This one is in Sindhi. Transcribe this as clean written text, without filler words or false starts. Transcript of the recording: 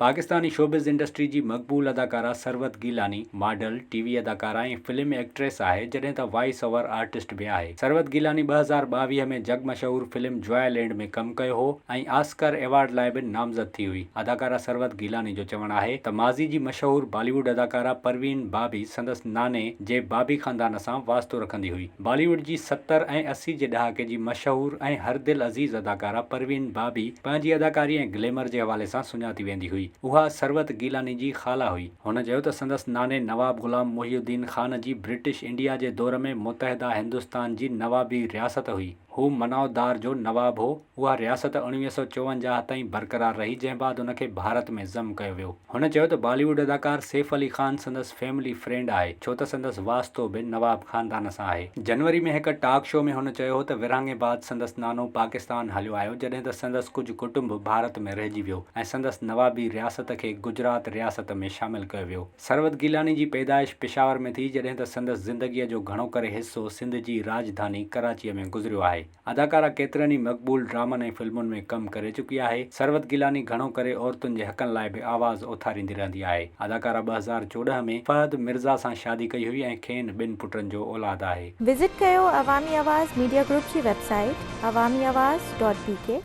پاڪستاني شوبز انڊسٽري جي مقبول اداڪارا Sarwat Gilani model, T V اداڪارا ۽ فلم ايڪٽريس آهي جڏهن ته وائس اوور آرٽسٽ به آهي. ثروت گيلاني 2022 ۾ جڳ مشهور فلم جوائي لينڊ ۾ ڪم ڪيو هو ۽ آسڪر ايوارڊ لاء به نامزد ٿي هئي. اداڪارا ثروت گيلاني جو چوڻ آهي ته ماضي جي مشهور بالي ووڊ اداڪارا پروين بابي سندس ناني جي بابي خاندان سان واسطو رکندي هئي. بالي ووڊ جي 70 ۽ 80 جي ڏهاڪي جي مشهور ۽ هر دل عزيز اداڪارا پروين بابي پنهنجي اداڪاري ۽ گليمر جي حوالي سان سڃاتي ويندي هئي. اها ثروت گيلاني جي خالا هئي. هن چيو ته سندس ناني نواب غلام محي الدين خان جي برٽش انڊيا جي دور ۾ متحده هندستان جي نوابي رياست هئي. هو منائودار جو نواب هو. اها رياست 1954 تائين برقرار رهي جنهن بعد ان کي ڀارت ۾ ضم ڪيو ويو. هن چيو ته بالي ووڊ اداڪار سيف علي خان سندس فيملي فرينڊ آهي ڇو ته سندس واسطو به نواب خاندان سان آهي. جنوري ۾ هڪ ٽاڪ شو ۾ هن چيو هو ته ورهاڱي بعد سندس نانو پاڪستان هليو آيو جڏهن ته سندس ڪجهه ڪٽنب ڀارت ۾ رهجي ويو ۽ سندس نوابي رياست کي گجرات رياست ۾ شامل ڪيو ويو. ثروت گيلاني جي پيدائش پشاور ۾ ٿي جڏهن ته سندس زندگيء جو گهڻو ڪري حصو سنڌ جي راڄڌاني ڪراچيء ۾ گذريو آهي. اداڪارا ڪيترن ئي مقبول ڊرامن ۽ فلمن ۾ ڪم ڪري چڪي آهي. ثروت گيلاني گهڻو ڪري عورتن جي حقن لاء به آواز اٿاريندي رهندي آهي. اداڪارا 2014 ۾ فهد مرزا سان شادي ڪئي هئي ۽ کين ٻن پٽن جو اولاد آهي. وزٽ ڪيو عوامي آواز ميڊيا گروپ جي website Awami Awaz dot B K.